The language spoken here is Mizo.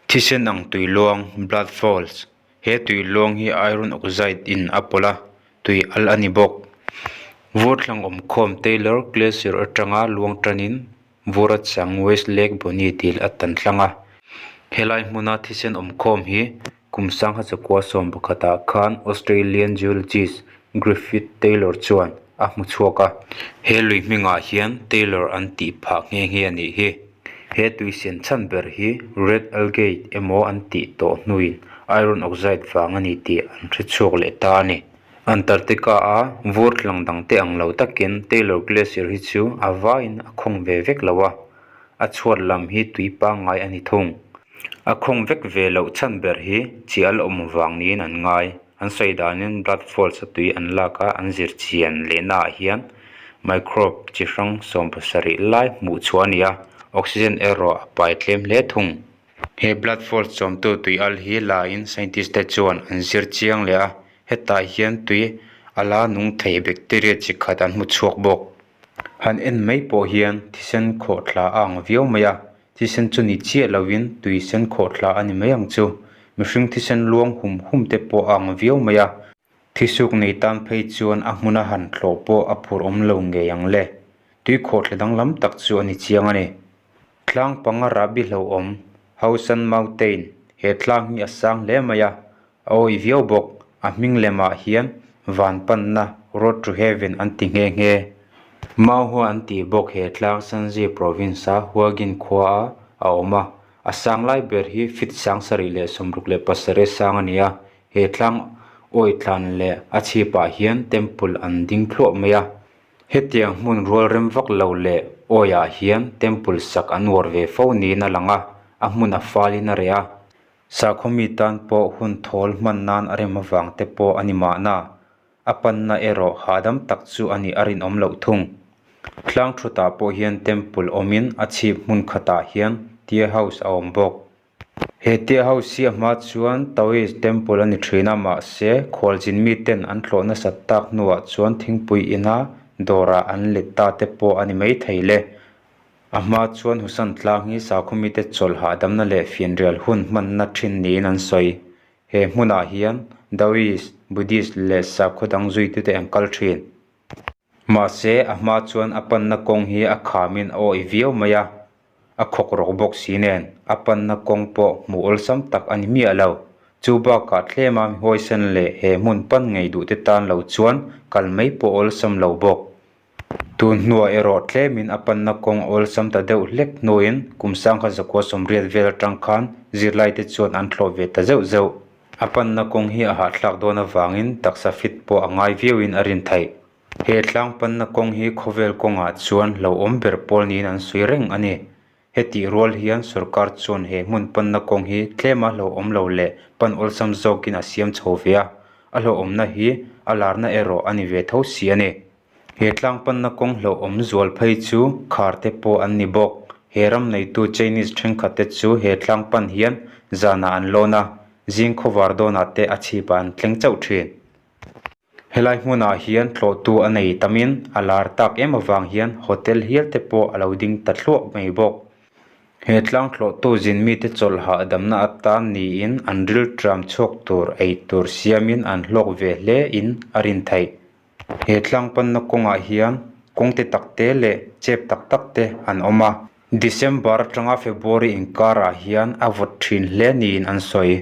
Thisen ang tui luang, blood falls, He tui luang hi iron oxide in a pawlh a, tui al a ni bawk. Vur thlang awm khawm Taylor Glacier atanga luang tanin vur a chang West Lake Bonny dil a tan tlang a. Helai hmuna thisen awm khawm hi kum sangha chakua 11 ah khan Australian geologist Griffith Taylor chuan a hmu chhuak a. He lui hmingah hian Taylor an tih phah nghe nghe a nih hi. He tui sen chhan ber hi red algae emaw an tih tawh hnuin iron oxide vang a ni tih an hre chhuak leh ta a ni. Antarctica a vur tlang dang te ang lo takin Taylor Glacier hi chu a vaiin a khawng ve vek lo a, a chhuat lam hi tui pangngai a ni thung. A khawng vek ve loh chhan ber hi chi al awm vang niin an ngai. An sawi danin blood falls a tui an lak a, an zir chian lehnaah hian microbe chi hrang 70 lai hmuh chhuah a ni a, oxygen erawh a pai tlem hle thung. He blood falls chawmtu tui al hi laiin scientist te chuan an zir chiang leh a, hetah hian tui ala nung thei bacteria chi khat an hmu chhuak bawk. Han en mai pawh hian thisen khawhthla a ang viau mai a, Thisen chu ni chiah lovin tui sen khawhthla a ni mai ang chu. Mihring thisen luang hum hum te pawh a ang viau mai a. Thisuk nei tan phei chuan a hmuna han thlawh pawh a phur awm lo ngei ang le. Tui khawhthla danglam tak chu a ni chiang a ni. Tlang panga rahbi hlauhawm, Hausan Mountain, he tlang hi a sang hle mai a, A awih viau bawk, a hming lemah hian van panna Road to Heaven an ti nghe nghe. Mauhua an tih bawk he tlang Shanxi province a Huagin khua a a awm a, a sang lai ber hi feet 767 sang a ni a, he tlang awih tlan leh a chhipah hian temple an ding thluah mai a. Hetiang hmun rual rem vak lo leh awiah hian temple sak an uar ve fo niin a lang a, a hmun a falin a reh a. Sakhaw mi tan pawh hun thawl hman nan a rem avang te pawh a ni mahna, a panna erawh hahdam tak chu a nih a rinawm loh thung. Tlang thutah pawh hian temple awmin a chhip hmun khatah hian tea house a awm bawk. He tea house hi a hma chuan Taoist temple a ni thin a, mahse khualzin miten an tlawh nasat tak hnuah chuan thingpui ina dawrah an let ta te pawh a ni maithei le. A hma chuan Husan tlang hi sakhaw mite chawlh hahdamna leh fianrial hun hmanna thin niin an sawi. He hmunah hian Daoist, Buddhist leh sakhaw dang zuitute an kal thin. Mahse, a hma chuan a panna kawng hi a khamin a awih viau mai a, a khawk rawk bawk si nen a panna kawng pawh hmuh awlsam tak a ni miah lo. Chu bakah tlema mi huaisen leh he hmun pan ngei duhte tan lo chuan kal mai pawh awlsam lo bawk. Tun hnuah erawh tlemin a panna kawng awlsam ta deuh hlek hnuin kum sangkhat zakua 80 vel atang khan zirlaite chuan an thlawh ve ta zeuh zeuh. A panna kawng hi a hahthlak dawn avangin taksa fit pawh a ngai viauin a rin theih. He tlang panna kawng hi khawvel kawngah chuan hlauhawm ber pawl niin an sawi reng a ni. Hetih rual hian sorkar chuan he hmun panna kawng hi tlema hlauhawm lo leh pan awlsam zawkin a siam chho ve a, a hlauhawmna hi a larna erawh a ni ve tho si a ni. He tlang panna kawng hlauhawm zual phei chu khar te pawh an ni bawk. He ram neitu Chinese thenkhat te chu he tlang pan hian zanah an lawn a, zing khawvar dawnah te a chhipah an tleng chauh thin. Helai hmunah hian tlawhtu a nei tamin a lar tak em avang hian hotel hial te pawh a lo ding ta thluah mai bawk. He tlang tlawhtu zin mite chawlh hahdamna atan niin an rilṭam chhuak tur ei tur siamin an hlawk ve hle in a rin theih. He tlang panna kawngah hian kawng te tak te leh chep tak tak te an awm a. December atanga February inkarah hian a vawt thin hle niin an sawi.